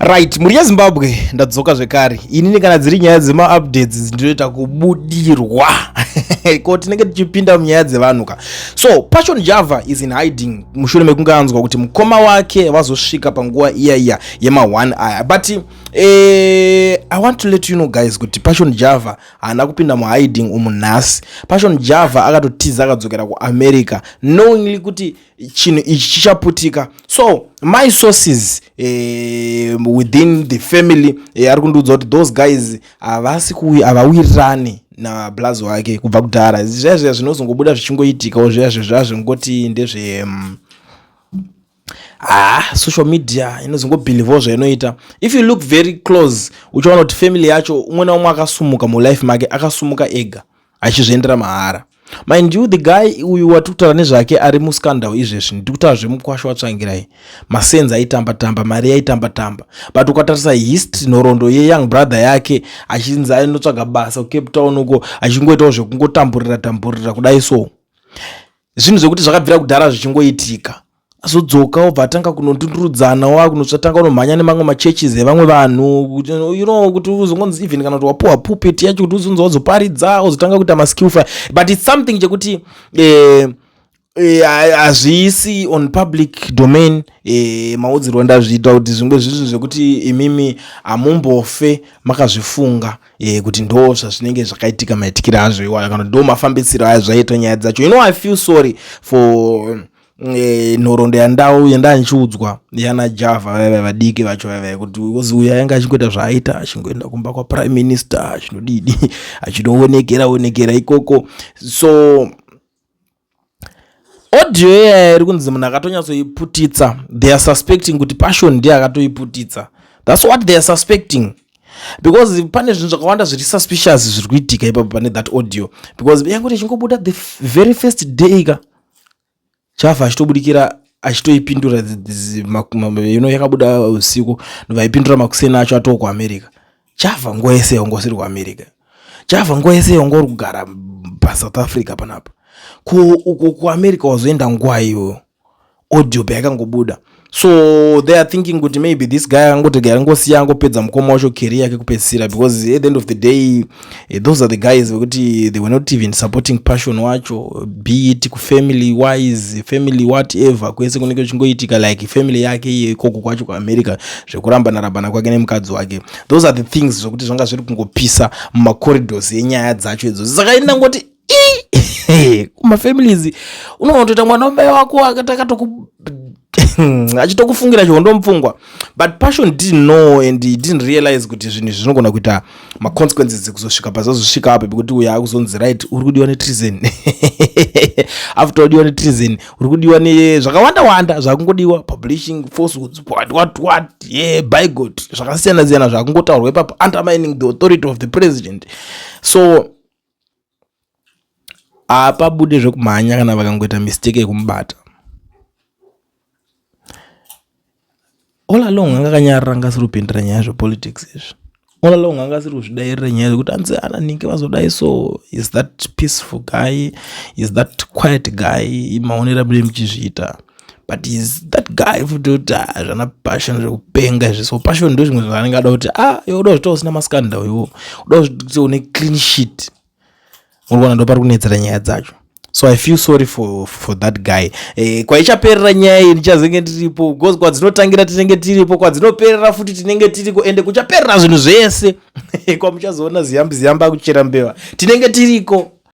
Right, mhuri yeZimbabwe, ndadzoka zvekare. Inini kana dziri nyaya dzemaupdates ndinoita kubudirwa ko tinenge tichipinda munyaya dzevanhu ka. So Passion Java is in hiding mushure mekunge anzwa kuti mukoma wake vazosvika panguva iya iya yema1 aya. But I want to let you know guys kuti Passion Java haana kupinda muhiding umu nhasi. Passion Java akatotiza akadzokera kuAmerica knowingly kuti chinhu ichi chichaputika. So my sources within the family ari kundiudza kuti those guys havasi havawirirani nablazi wake kubva kudhara. Zviya zviya zvinozongobuda zvichingoitikawo zviya zviya zvingoti ndezve social media inozongobhilivhawo zvainoita. If you look very close, uchaona kuti family yacho umwe naumwe akasumuka mulife make, akasumuka ega achizviendera mahara. Mind you, the guy uyu watiri kutaura nezvake ari muscandal izvezvi, ndiri kutaura zvemukwasha waTsvangirai, masenzi aitamba tamba, mari yaitamba tamba. But ukatarisa history, nhoroondo yeyoung brother yake, achinzi ainotsvaga basa kuCape Town uko, achingoitawo zvekungotamburira tamburira kudai. So zvinhu zvekuti zvakabvira kudhara zvichingoitika. Azodzoka, obva atanga kunondundurudzana, wakunotsvatanga unomhanya nemamwe machurches evamwe vanhu, kuti uzongonzi even kana kuti wapuwa pulpit yacho kuti uzonzi wazoparidza, uzotanga kuita maskillful. But it's something chekuti hazviisi on public domain. Maudzirwo ndazviita kuti zvimwe zvinhu zvekuti imimi hamumbofe makazvifunga kuti ndo zvazvinenge zvakaitika, maitikiro azvo iwayo, kana ndo mafambisiro ayo zvaitwa nyaya dzacho. I feel sorry for nhoroondo yandau yandaa ndichiudzwa yana Java vaiva vadiki vacho vaiva kuti ozi uyu ainge achingoita zvaaita, achingoenda kumba kwaprime minister, achinodidi, achinoonekera onekera ikoko. So audio iyaya iri kunzi munhu akatonyatsoiputitsa, they are suspecting kuti Passion ndiye akatoiputitsa. That's what they are suspecting, because pane zvinhu zvakawanda zviri suspicious zviri kuitika ipapo pane that audio, because yangoti ichingobuda the very first day ka, Java achitobudikira achitoipindura. Yakabuda usiku, vaipindura makuseni acho atoo kuAmerica. Java nguva yese yanga usiri kuAmerica, Java nguva yese yanga uri kugara paSouth Africa panapa, ko uko kuAmerica wazoenda nguva iyoyo audio payakangobuda? So they are thinking kuti maybe this guy angoti angosiya, angopedza mukoma wacho career yake kupedzisira, because at the end of the day those are the guys vekuti they were not even supporting Passion wacho, be it kufamily wise, family whatever, kwese kunenge kuchingoitika like family yake iye ikoko kwacho kuAmerica, zvekurambana rambana kwake nemukadzi wake. Those are the things zvokuti zvanga zviri kungopisa mumacorridors enyaya dzacho idzodzo. Saka indangoti kumafamilies unoona kutoita mwana wamai wako akatoku achitokufungira chihondo mupfungwa. But Passion didn't know and he didn't realize kuti zvinhu izvi zvinogona kuita maconsequences kuzosvika pazazosvika apo, pekuti uyu akuzonzi right, uri kudiwa netreason. After udiwa netreason, uri kudiwa nezvakawanda wanda zvakungodiwa, publishing falsehoods, what what what, yeah, by God, zvakasiyana siyana zvakungotaurwa ipapo, undermining the authority of the president. So hapabude zvekumhanya kana vakangoita mistake yekumubata. All along anga akanyarara, anga asiri kupindira nyaya zvepolitics izvi. All along anga asiri kuzvidairira nyaya dzekuti anzi ana ninge vazodai. So is that peaceful guy, is that quiet guy maonero abude muchizviita, but is that guy futi kuti zvana Passion zvekupenga izvi. So Passion ndo zvimwe zvaanenge ada kuti iwe uda kuzviita usina mascandal, iwo uda kuzviita une clean sheet. Uri kuona ndo pari kunetsera nyaya dzacho. So I feel sorry for that guy. Kwaichaperera nyaya iyi ndichazenge ndiripo, because kwadzinotangira tinenge tiripo, kwadzinoperera futi tinenge tiriko, ende kuchaperera zvinhu zvese kwamuchazoona ziyambi ziyambi akuchera mbeva tinenge tiriko.